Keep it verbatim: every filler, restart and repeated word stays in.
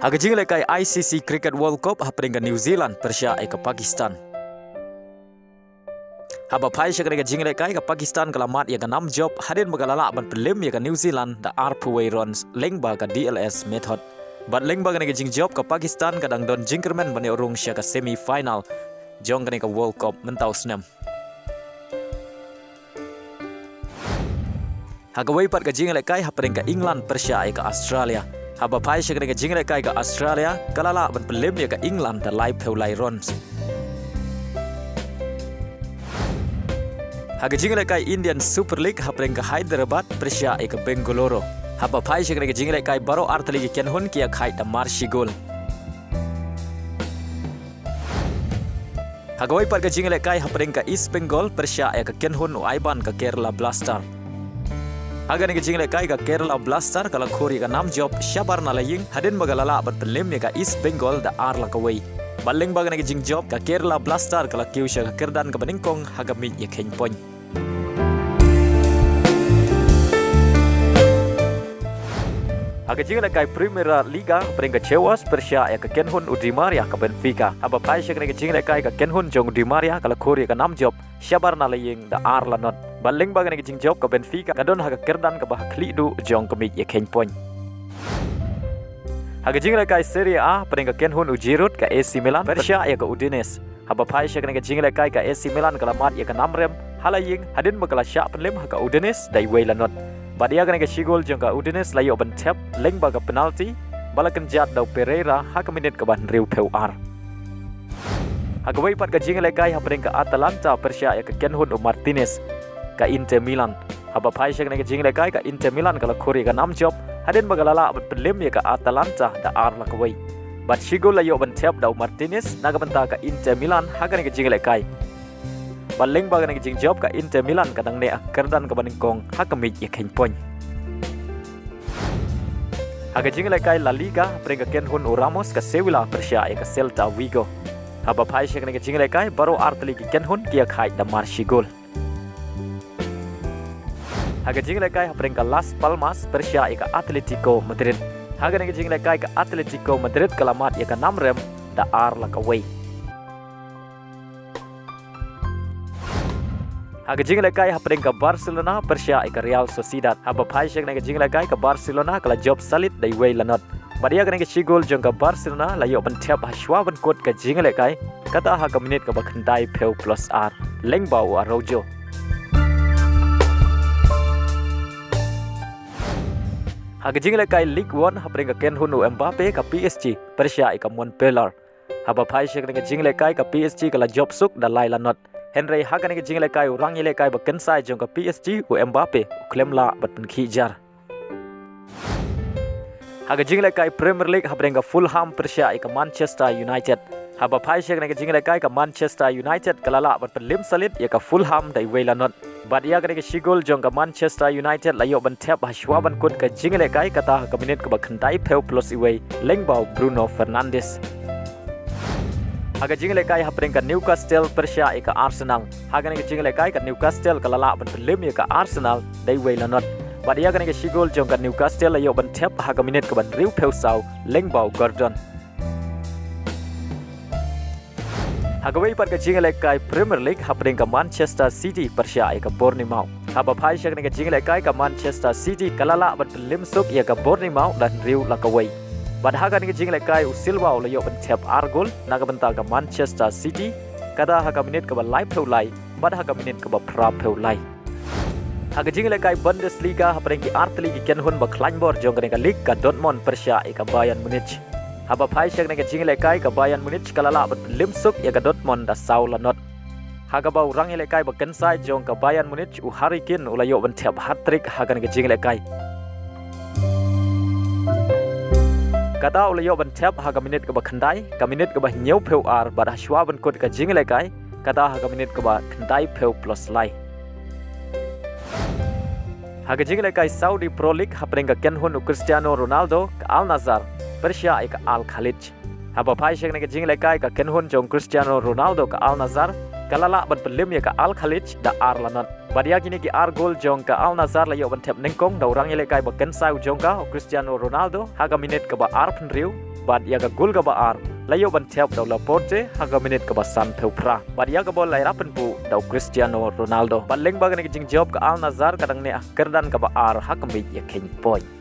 Ha ka jingïalehkai I C C Cricket World Cup hapdeng ka New Zealand pyrshah ïa ka Pakistan. Haba phai sha kane ka jingïalehkai ka Pakistan ka la mad ïa ka nam jop hadien ba ka la lah ban pynlem ïa ka New Zealand da arphew wei runs lyngba ka D L S method. Bad lyngba kane ka jingjop ka Pakistan ka dang don jingkyrmen ban ïoh rung sha ka semi final jong kane ka World Cup mynta u snem. Ha kawei pat ka jingïalehkai hapdeng ka England pyrshah ïa ka Australia. Haba phai sha kane ka jingïalehkai ka Australia ka la lah ban pynlem ïa ka England da laiphew lai runs. Ha ka jingïalehkai Indian Super League hapdeng ka Hyderabad pyrshah ïa ka Bengaluru. Haba phai sha kane ka jingïalehkai baroh artylli ki kynhun ki ïakhaid da mar shi gol. Ha kawei pat ka jingïalehkai hapdeng ka East Bengal pyrshah ïa ka kynhun u Aiban ka Kerala Blaster. Ha kane ka jingïalehkai ka Kerala Blaster ka la khur ïa ka nam jop shabar na la ïing hadien ba ka la lah ban pynlem ïa ka East Bengal da ar la kawei. Bad lyngba kane ka jingjop ka Kerala Blaster ka la kiew sha ka kyrdan kaba nyngkong ha ka miej ïakheiñ point. Ha ka jingïalehkai Primera Liga hapdeng ka Chivas pyrshah ïa ka kynhun u Di Maria ka Benfica. Haba phai sha kane ka jingïalehkai ka kynhun jong u Di Maria ka la khur ïa ka nam jop shabar na la ïing da ar la not. Bad lyngba kane ka jingjop ka Benfica ka don ha ka kyrdan kaba ha khlieh duh jong ka miej ïakheiñ point. Ha ka jingïalehkai Serie A hapdeng ka kynhun u Giroud ka A C Milan pyrshah ïa ka Udinese. Haba phai sha kane ka jingïalehkai ka A C Milan ka la mad ïa ka nam rem ha la ïing hadien ba ka la shah pynlem ha ka Udinese da iwei la not. Bad ïa kane ka shi gol jong ka Udinese la ïoh ban thep lyngba ka penalty ba la kynjat da u Pereira ha ka minit kaba hynriewphew ar. Ha kawei pat ka jingïalehkai hapdeng ka Atalanta pyrshah ïa ka kynhun u Martinez ka Inter Milan. Haba phai sha kane ka jingïalehkai ka Inter Milan ka la khur ïa ka nam jop hadien ba ka la lah ban pynlem ïa ka Atalanta da ar la kawei. Bad shi gol la ïoh ban thep da u Martinez na ka bynta ka Inter Milan ha kane ka jingïalehkai. Bad lyngba kane ka jingjop ka Inter Milan ka dang neh ha ka kyrdan kaba nyngkong ha ka miej ïakheiñ point. Ha ka jingïalehkai La Liga hapdeng ka kynhun u Ramos ka Sevilla pyrshah ïa ka Celta Vigo. Haba phai sha kane ka jingïalehkai baroh artylli ki kynhun ki ïakhaid da mar shi gol. Ha ka jingïalehkai hapdeng ka Las Palmas pyrshah ïa ka Atletico Madrid. Ha kane ka jingïalehkai ka Atletico Madrid ka la mad ïa ka nam rem da ar la kawei. Ha ka jingïalehkai hapdeng ka Barcelona pyrshah ïa ka Real Sociedad. Haba phai sha kane ka jingïalehkai ka Barcelona ka la jop salit da iwei la not. Bad ïa kane ka shi gol jong ka Barcelona la ïoh ban thep ha shuwa ban kut ka jingïalehkai kata ha ka minit kaba khyndaiphew plus ar lyngba u Araujo. Ha ka jingïalehkai Ligue One hapdeng ka kynhun u Mbappe ka P S G pyrshah ïa ka Montpellier. Haba phai sha kane ka jingïalehkai ka P S G ka la jop suk da lai la not. Hynrei ha kane ka jingïalehkai u rangïalehkai ba kynsai jong ka P S G u Mbappe u khlem lah ban pynkhih jar. Ha ka jingïalehkai Premier League hapdeng ka Fulham pyrshah ïa ka Manchester United. Haba phai sha kane ka jingïalehkai ka Manchester United ka la lah ban pynlem salit ïa ka Fulham da iwei la not. Bad ïa kane ka shi gol jong ka Manchester United la ïoh ban thep ha shuwa ban kut ka jingïalehkai kata ha ka minit kaba khyndaiphew plus iwei lyngba u Bruno Fernandes. Ha ka jingïalehkai hapdeng ka Newcastle pyrshah ïa ka Arsenal. Ha kane ka jingïalehkai ka Newcastle ka la lah ban pynlem ïa ka Arsenal da iwei la not. Bad ïa kane ka shi gol jong ka Newcastle la ïoh ban thep ha ka minit kaba hynriewphew saw lyngba u Gordon. Ha kawei pat ka jingïalehkai Premier League hapdeng ka Manchester City pyrshah ïa ka Bournemouth. Haba phai sha kane ka jingïalehkai ka Manchester City ka la lah ban pynlem suk ïa ka Bournemouth da hynriew la kawei. Bad ha kane ka jingïalehkai u Silva u la ïoh ban thep ar gol na ka bynta ka Manchester City kata ha ka minit kaba laiphew lai bad ha ka minit kaba phraphew lai. Ha ka jingïalehkai Bundesliga hapdeng ki artylli ki kynhun ba khlaiñ bor jong kane ka league ka Dortmund pyrshah ïa ka Bayern Munich. Haba phai sha kane ka jingïalehkai ka Bayern Munich ka la lah ban pynlem suk ïa ka Dortmund da saw la not. Ha kaba u rangïalehkai ba kynsai jong ka Bayern Munich u Harry Kane u la ïoh ban thep hat-trick ha kane ka jingïalehkai. Kata u la ïoh ban thep ha ka minit kaba khyndai, ka minit kaba hynñiewphew ar bad ha shuwa ban kut ka jingïalehkai kata ha ka minit kaba khyndaiphew plus lai. Ha ka jingïalehkai Saudi Pro League hapdeng ka kynhun u Cristiano Ronaldo ka Al Nassr pyrshah ïa ka Al Khaleej. Haba phai sha kane ka jingïalehkai ka kynhun jong Cristiano Ronaldo ka Al Nassr ka la lah ban pynlem ïa ka Al Khaleej da ar la not. Bad ïa kine ki ar gol jong ka Al Nassr la ïoh ban thep nyngkong da u rangïalehkai ba kynsai jong ka, u Cristiano Ronaldo, ha ka minit kaba arphew hynriew, bad ïa ka gol kaba ar la ïoh ban thep da u Laporte ha ka minit kaba sanphew phra. Bad ïa ka bol la ïarap pynbuh da u Cristiano Ronaldo. Bad lyngba kane ka jingjop, ka Al Nassr ka dang neh ha kyrdan kaba ar ha ka miej ïakheiñ point.